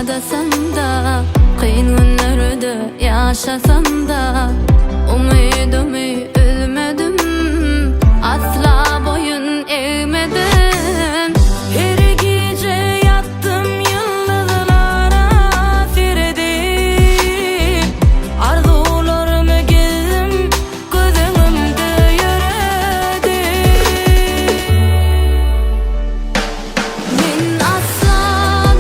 Ýadasam-da, kyn günlerde ýaşasam-da, Umydymy üzmedim, asla boýun egmedim. Her gije ýatdym ýyldyzlara seredip, Arzuwlarymy gezdim göz öňümde ýöredip. Men asla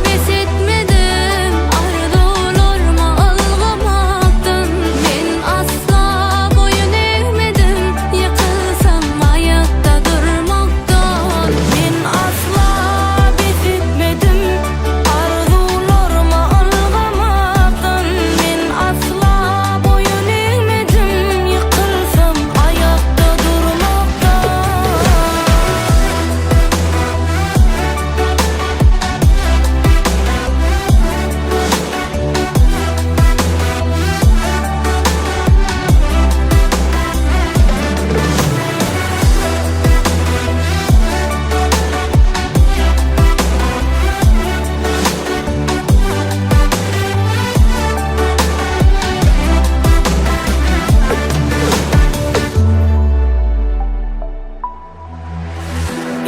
bes etmedim arzuwlaryma ylgamakdan Men asla boýun egmedim ýykylsam aýakda durmakdan Men asla bes etmedim arzuwlaryma ylgamakdan Men asla boýun egmedim ýykylsam aýakda durmakdan.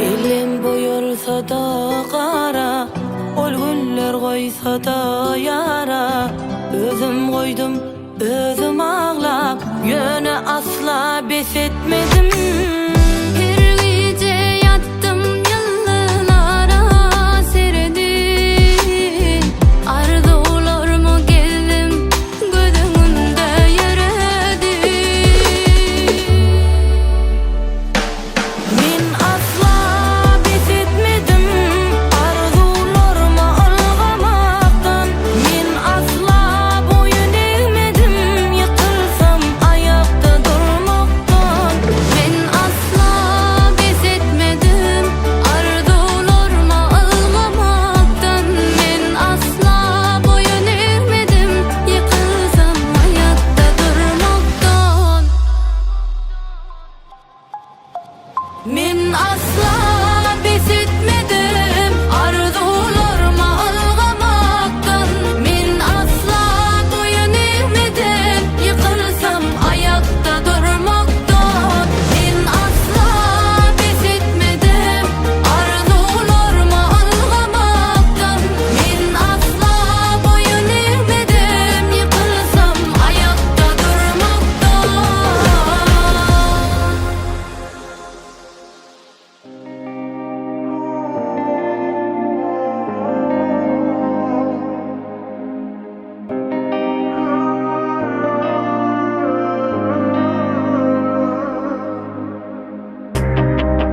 Elim boýalsa-da gara, Ol günler goýsa-da ýara, Özüm goýdum, özüm aglap, Ýöne asla bes etmedim. Her gije ýatdym ýyldyzlara seredip, Arzuwlarymy gezdim göz öňümde ýöredip. Men asla bes etmedim arzuwlaryma ylgamakdan Men asla boýun egmedim ýykylsam aýakda durmakdan Men asla bes etmedim arzuwlaryma ylgamakdan Men asla boýun egmedim ýykylsam aýakda durmakdan. Men asla bes etmedim arzuwlaryma ylgamakdan Men asla boýun egmedim ýykylsam aýakda durmakdan Men asla bes etmedim arzuwlaryma ylgamakdan Men asla boýun egmedim ýykylsam aýakda durmakdan.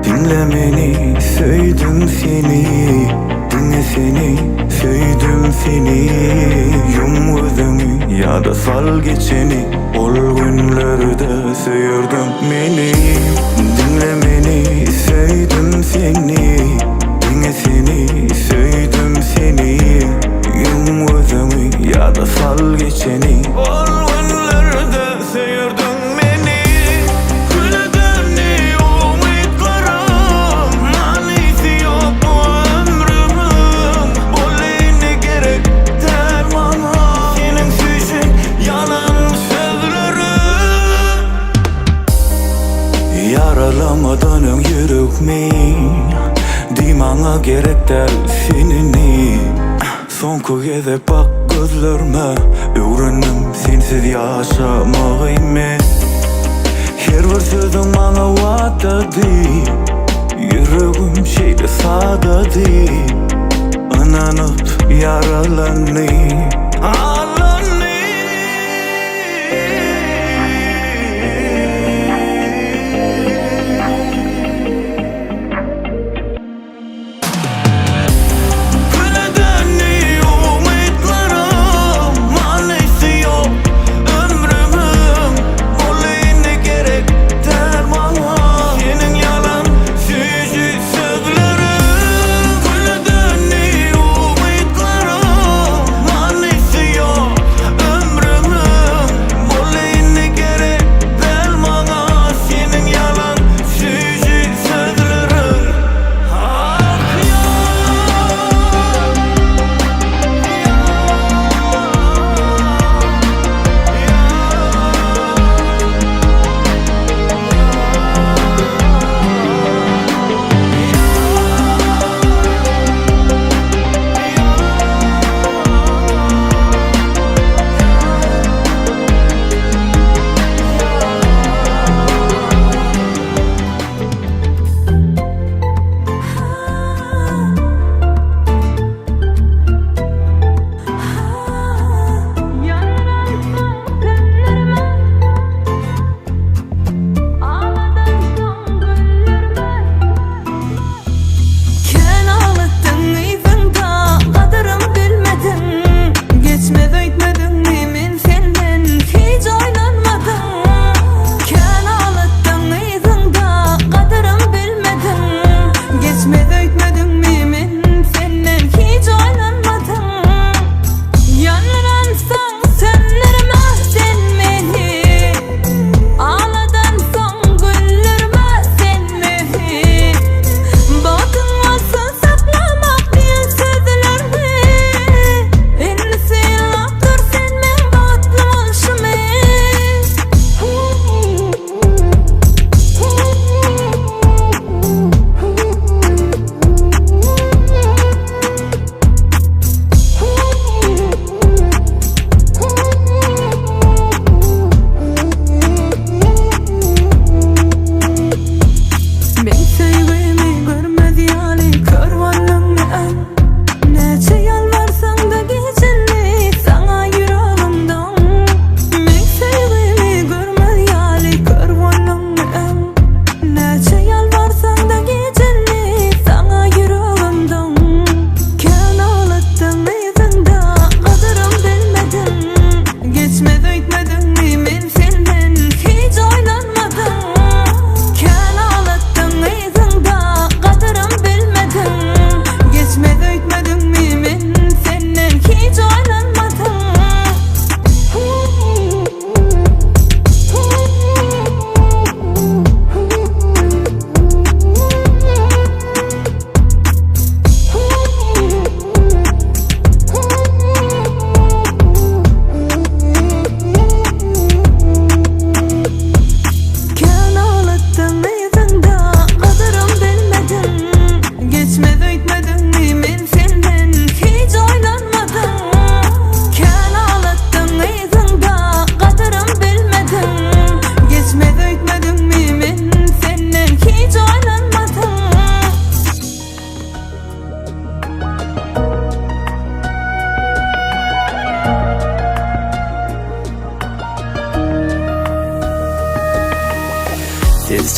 Diňle meni, söýdüm seni, diňe seni, söýdüm seni Ýum gözüňi, ýada sal geçeni, ol günlerde söýerdiň meni Diňle meni, söýdüm seni, diňe seni, söýdüm seni Ýum gözüňi, ýada sal geçeni, ol günlerde söýerdiň meni Küle döndi umytlarym Manysy ýok bu ömrümiň Boldy indi gerek däl maňa Seniň süýji ýalan sözleriň Ýaralamadan öň ýüregmi Diý maňa gerek däl senini Soňky gezek bak gözlerime Öwrendim sensiz ýaşamagy men Her bir sözüň maňa wadady Ýüregim şeýle sadady Ynanyp ýaralandy Aldandy. Küle döndi umytlarym, Manysy ýok ömrümiň, Boldy indi gerek däl maňa Seniň ýalan süýji sözleriň. Küle döndi umytlarym.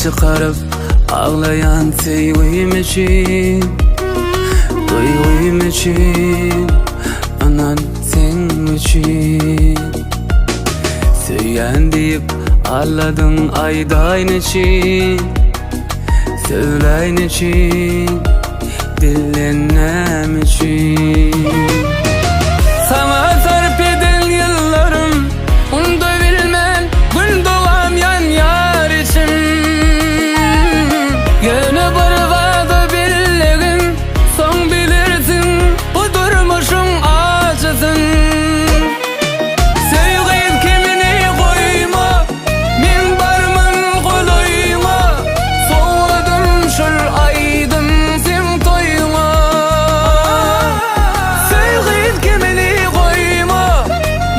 çykaryp aglaýan söýgim üçin Duýgym üçin Ynan seň üçin Söýýän diýip alladyň aýdaý neçin Söýläý neçin Dillen näme üçin Saňa sarp eden ýyllarym Unda bilmen gün dowam ýanýar içim Ýöne bir zada billegin Soň bilersiň bu durmuşyň ajysyn Söýgiň kemini goýma Men barman golaýyňa Sowgadym şul aýdym seň toýuňa Söýgiň kemini goýma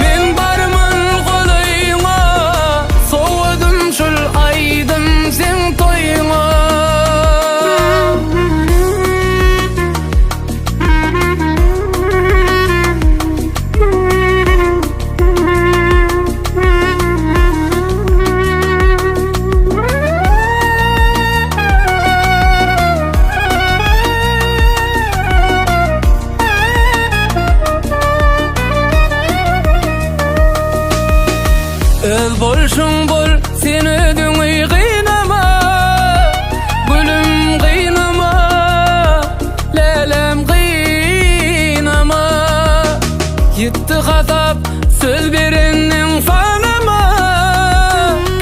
Men barman golaýyňa Sowgadym şul aýdym seň toýuňa. Öz bolşuň bol, sen özüňi gynama Gülüm gynama, lälem gynama Ýitdi hasap, söz berenleň sanama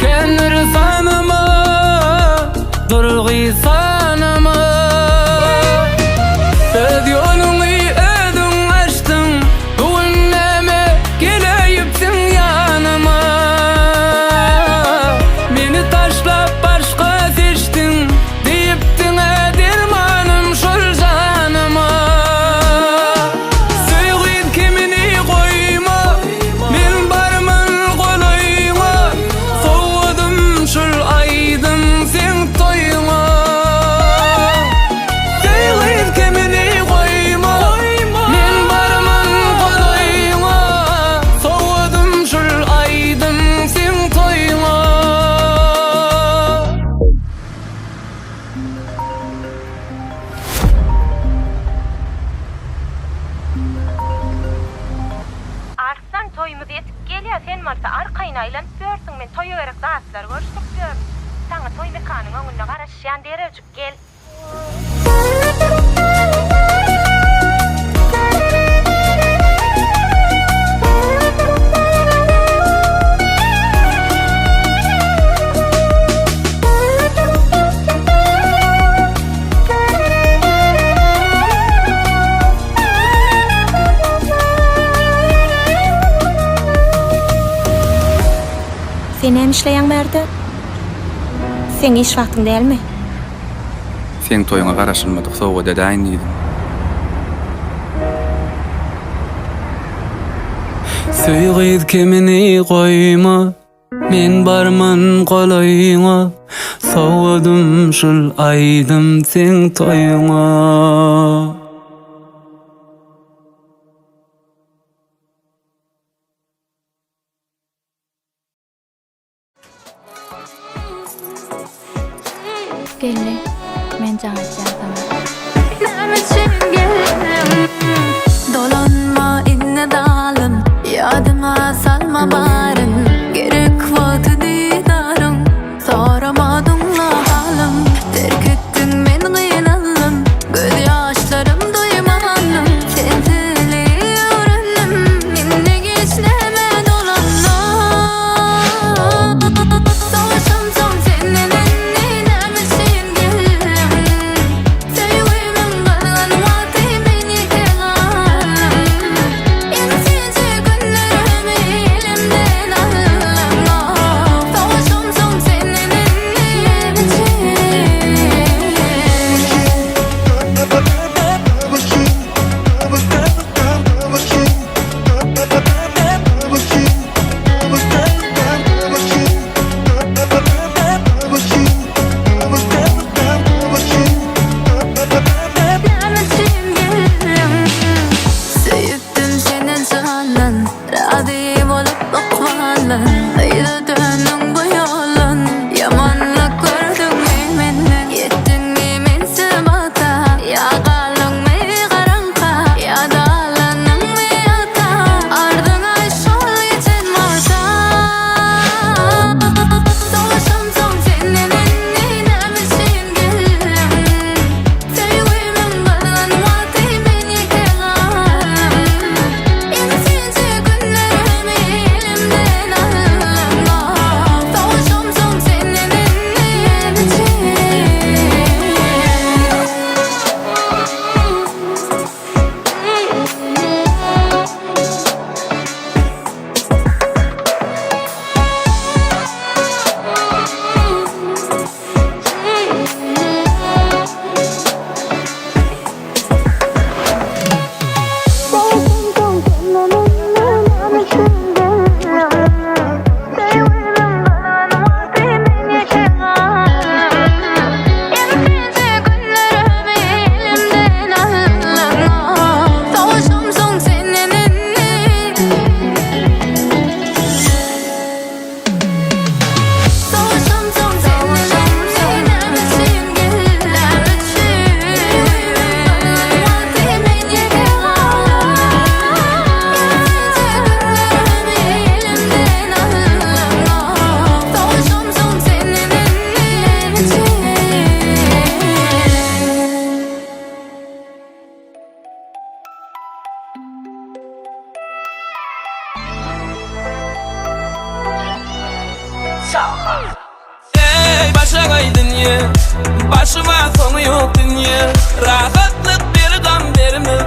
Kändir sanama, durgy sanama Öz ýoluňy özüň açdyň Bu gün näme geleýipsiň ýanyma Meni taşlap başga seçdiň Diýipdiň-ä dermanym şol janyma Söýgiň kemini goýma Men barman golaýyňa Sowgadym şul aýdym seň toýuňa Söýgiň kemini goýma Men barman golaýyňa Sowgadym şul aýdym seň toýuňa. Arslan toýumyz ýetip gelýär sen bolsa arkaýyn aýlanyp ýörsüň men toýa gerek zatlary görüşdirip ýörün. Saňa toý mekanyň öňünde garaşýan derewjik gel. Sen näme işleýäň bärde? Seň iş wagtyň dälmi? Seň toýuňa garaşylmadyk sowgat edäýin diýdim. Söý gyz kemini goýma, men barman golaýyňa, Sowgadym şul aýdym seň toýuňa. Geldi, men jaň etýän saňa. Näme üçin geldiň? Dolanma indi zalym, Ýadyma salma baryn. Gerek wagty didaryň, Soramadyň-la halym. Terk etdiň men gynandym, Göz ýaşlarym duýmandym. Sensizligi öwrendim, Indi giç näme dolandym. Savaşamsoň senden indi näme üçin geldim? Söýgümiň gyzgyn wagty. Eý başagaý dünýe, Başyma soňy ýok dünýe, Rahatlyk ber gam berme,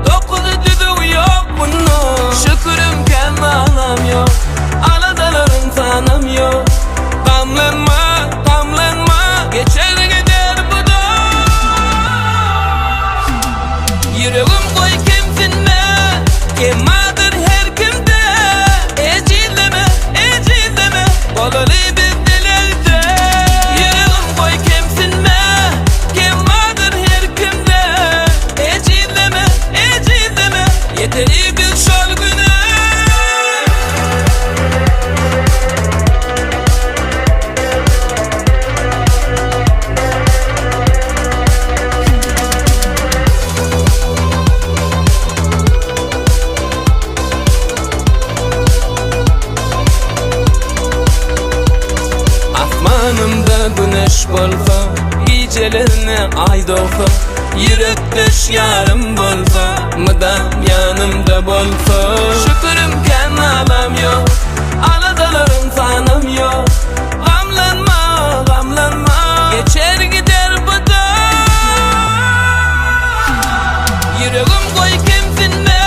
Dokuzy düzüw ýok munda. Şükürim kän balam ýok, Aladalarym sanam ýok, Gamlanma, gamlanma, Geçer gider bu-da. Ýüregim goý kemsinme, Kemadyr her kimde, Ejizleme, ejizleme, Bolaly biz dilegde. Ýüregim goý kemsinme, Kemadyr her kimde, Ejizleme, ejizleme, Ýeteli biz şol güne. Asmanymda güneş bolsa, Gijelerine aý dogsa, Ýürekdeş ýarym bolsa, Mydam ýanymda bolsa. Şükürim kän alam ýok, Aladalarym sanam ýok, Gamlanma, gamlanma, Geçer gider bu-da. Ýüregim goý kemsinme,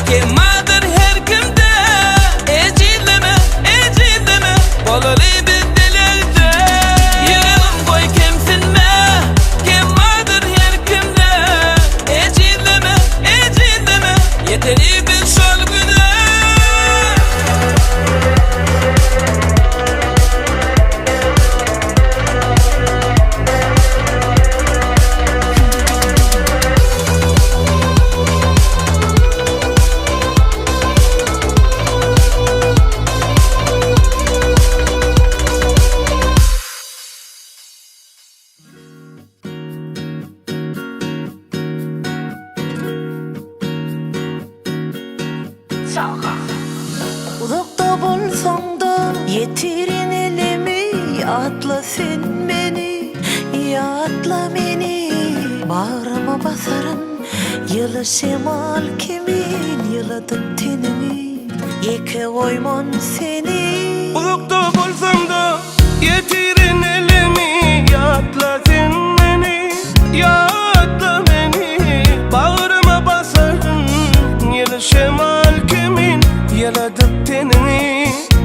Kemadyr her kimde, Ejizleme, ejizleme, Bolaly biz dilegde. Ýüregim goý kemsinme, Kemadyr her kimde, Ejizleme, ejizleme, Ýeteli biz şol güne. Uzakda bolsaň-da ýetirin elimi Ýatla sen meni, ýatla meni Bagryma basaryn ýyly şemal kimin Ýyladyp teniňi, ýeke goýman seni. Uzakda bolsaň-da ýetirin elimi Ýatla sen meni, ýatla meni Bagryma basaryn ýyly şemal kimin Ýyladyp teniňi,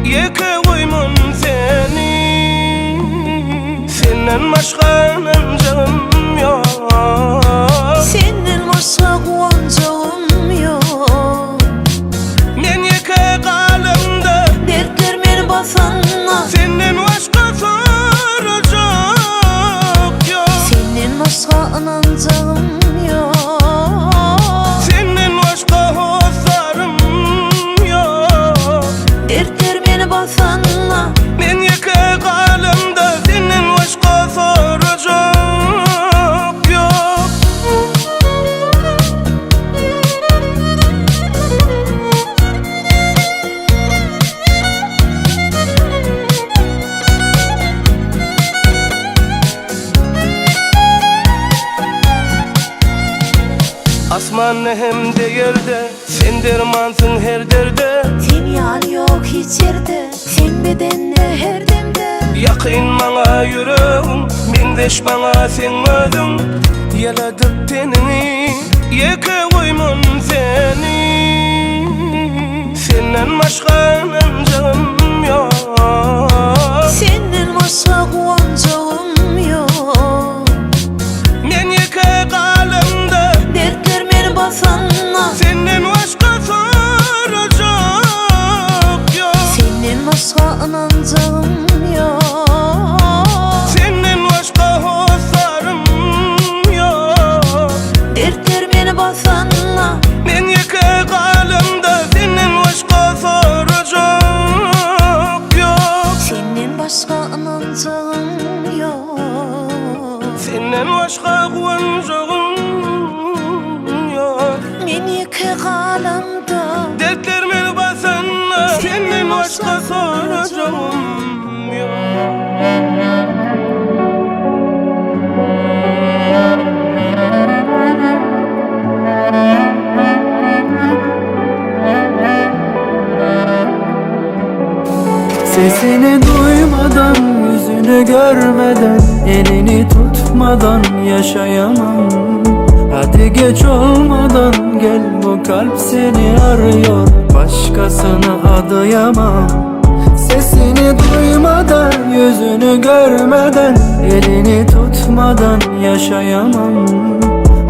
ýeke goýman seni Senden başga ynanjagym ýok. Senden başga guwanjagym ýok. Men ýeke galamda. Dertler meni basanda. Senden başga sorajak ýok. Senden başga ynanjagym ýok. Senden başga hossarym ýok. Dertler meni basanda. Men ýeke galamda senden başga sorajak ýok. Asmanda hem-de ýerde Sen dermansyň her derde. Sen ýaly ýok hiç ýerde Sen bedende her demde. Ýakyn maňa ýüregiň Meňzeş maňa seň özüň Ýyladyp teniňi Ýeke goýman seni Senden başga ynanjagym ýok. Senden başga guwanjagym ýok. Men ýeke galamda. Dertler meni basanda. Senden başga sorajak ýok. Senden başga ynanjagym ýok. Senden başga hossarym ýok. Dertler meni basanda. Men ýeke galamda senden başga sorajak ýok. Senden başga ynanjagym ýok. Senden başga guwanjagym ýok. Men ýeke galamda. Dertler meni basanda senden başga sorajagym ýok. Sesini duymadan, yüzünü görmeden Elini tutmadan yaşayamam Hadi geç olmadan gel bu kalp seni arıyor Başkasına adayamam Sesini duymadan, yüzünü görmeden Elini tutmadan yaşayamam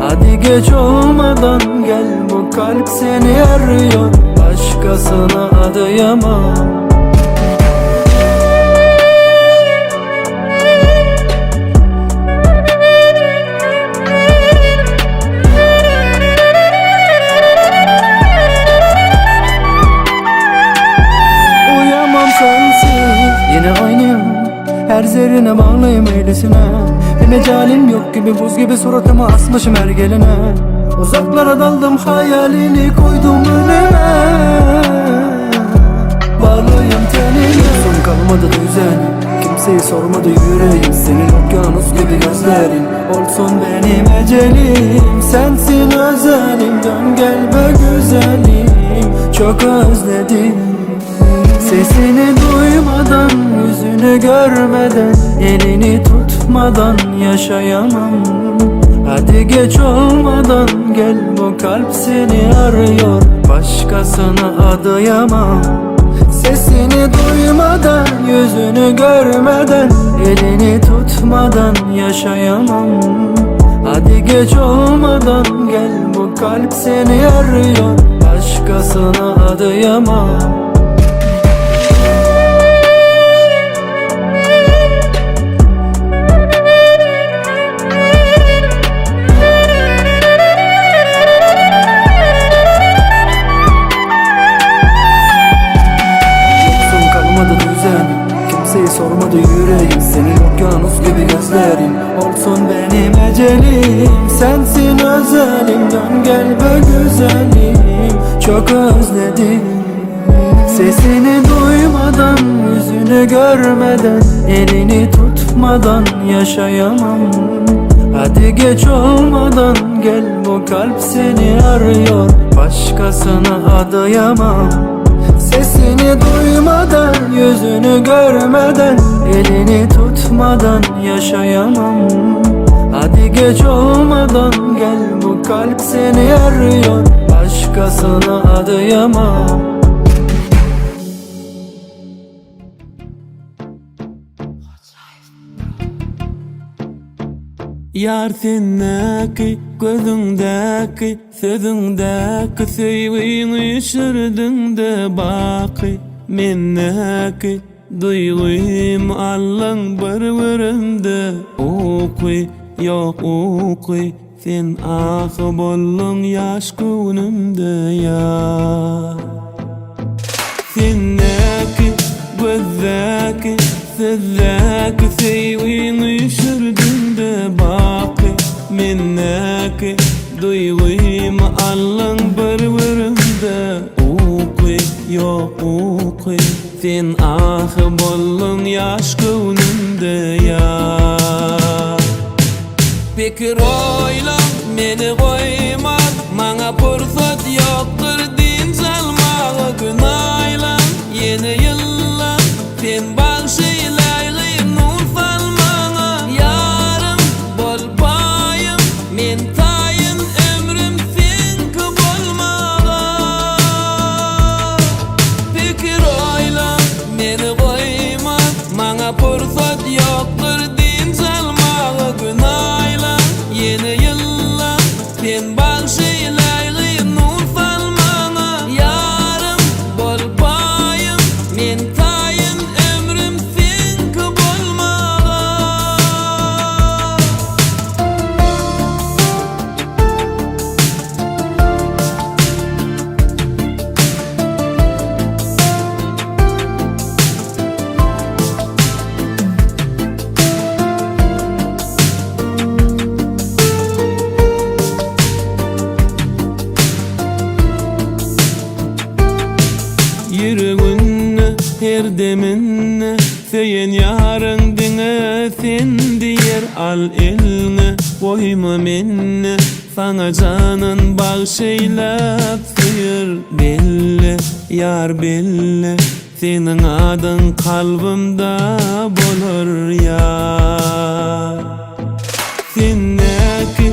Hadi geç olmadan gel bu kalp seni arıyor Başkasına adayamam Uyamam sensiz Yine aynıyım Her zerrine bağlıyım öylesine Bir mecalim yok gibi buz gibi suratıma asmışım her gelene Uzaklara daldım hayalini koydum önüme Bağlıyım tenine Son kalmadı düzenim Kimseyi sormadı yüreğim Senin okyanus gibi gözlerin Olsun benim ecelim Sensin özelim Dön gel be güzelim Çok özledim Sesini duymadan, yüzünü görmeden Elini tutmadan yaşayamam Hadi geç olmadan gel bu kalp seni arıyor Başkasına adayamam Sesini duymadan, yüzünü görmeden Elini tutmadan yaşayamam Hadi geç olmadan gel bu kalp seni arıyor Başkasına adayamam Yoksun kalmadı düzenim Kimseyi sormadı yüreğim Senin okyanus gibi gözlerin Olsun benim ecelim Sensin özelim Dön gel be güzelim Çok özledim Sesini duymadan Yüzünü görmeden Elini tutmadan yaşayamam Hadi geç olmadan gel bu kalp seni arıyor Başkasına adayamam Sesini duymadan, yüzünü görmeden Elini tutmadan yaşayamam Hadi geç olmadan gel bu kalp seni arıyor Başkasına adayamam Ýar sendäki, gözüňdäki, sözüňdäki Söýgiňi üşürdiňde baky Mendäki duýgymy aldyň bir göremde Uky ýok uky sen ahy bolduň ýaş göwnümde ýar. Sendäki, gözdäki, sözdäki Söýgiňi üşürdiňde baky Mendäki duýgymy aldyň bir göremde Uky ýok uky sen ahy bolduň ýaş göwnümde ýar. Pikir oýla meni goýmaz Maňa pursat ýokdur dynç almaga Gün aýlan ýene ýyllar Sen bagş eýläýgin nur sal maňa Ýarym bol paýym men taýyn Ömrüm seňki bolmaga Pikir oýla meni goýma Maňa pursat ýokdur dynç almaga Gün aýlan ýene ýyllar Sen bagş eýläýgin nur sal maňa Ýarym bol paýym men taýyn Ömrüm seňki bolmaga. Ýüreginde her deminde Söýen ýaryň diňe sen diýer Al elňe goýma mende Saňa janyn bagş eýläp söýer Belle ýar belle. Seniň adyň kalbymda bolar ýar. Sendäki,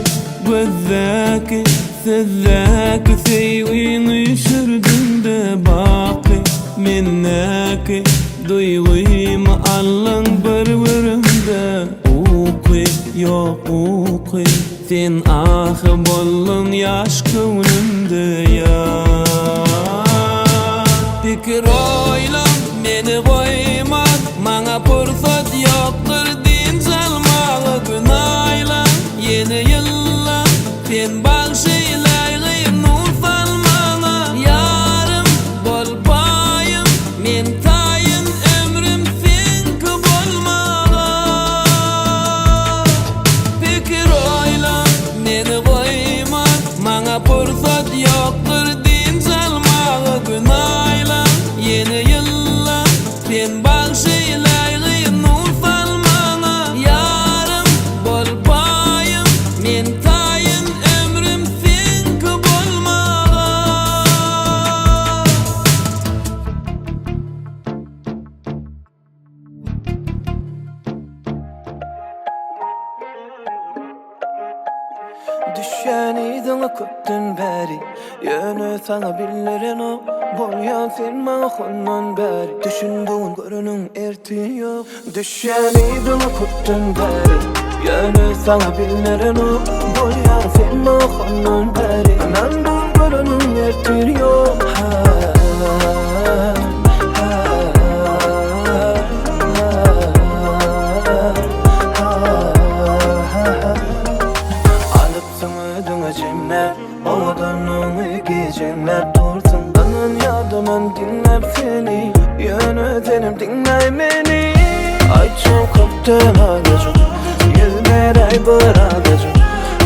gözdäki, sözdäki söýgiňi üşürdüňde baky Mendäki duýgymy aldyň bir görümde Uky ýok uky sen ahy bolduň ýaş göwnümde ýar. Pikir oýlan meni goýman maňa pursat ýokdur dynç almaga Gün aýlan ýene ýyllan sen bagş eýläýgin nur sal maňa Ýarym bol paýym men taýyn ömrüm seňki bolmaga Pikir oýlan meni goýman maňa pursat ýokdur dynç almaga Gün aýlan ýene ýyllan sen bagş eýläýgin nur sal maňa Ýarym bol paýym men taýyn ömrüm seňki bolmaga. Düşýän yzyňa köpden bäri Ýöne saňa bildirenok Bolýan sen maňa hondan bäri Düşün bu gün göreniň ertir ýok Düşýän yzyňa köpden bäri Ýöne saňa bildirenok Bolýan sen maňa hondan bäri Ynan bu gün göreniň ertir ýok Ha, ha, Alypsyň özüňe jemläp Owadanlygyňy gijeňläp dursuň Ynan ýadaman diňläp seni Ýöne senem diňläý meni Aýtjak köpden azajyk Ýüz beräý bir azajyk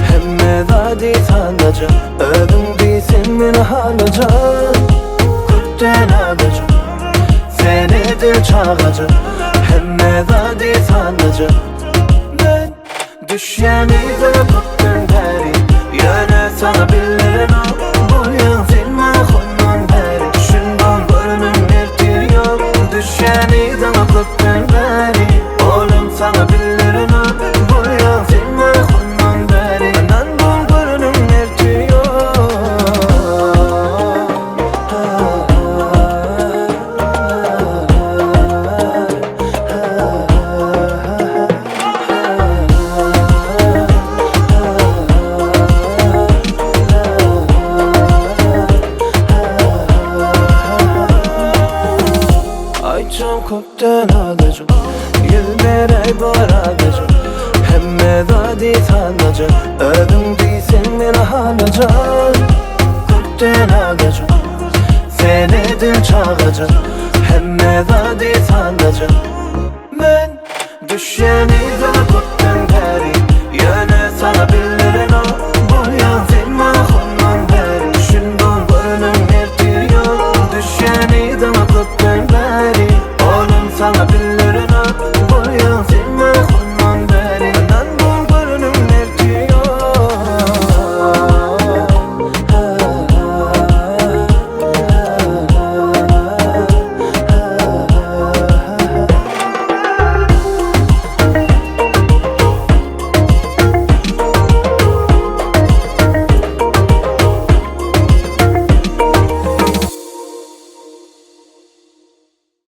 Hemme zady sadaja Özüň diýseň men halajak Köpden azajyk Sen edil çagajyk Hemme zady sadaja Men düşýän yzyňa köpden bäri Ýöne saňa bildirenok Bolýaň sen maňa hondan bäri Şundan görünen ertir ýok Düşýän yzyňa köpden bäri Olam saňa bildirenok Bolýaň sen maňa hondan bäri Ynan bol göreniň ertir ýok Aýtjam köpden azajyk Ýüz beräý bir azajyk Hemme zady sadaja Özüň diýseň men halajak Köpden azajyk Sen edil çagajyk Hemme zady sadaja Men düşýän yzyňa.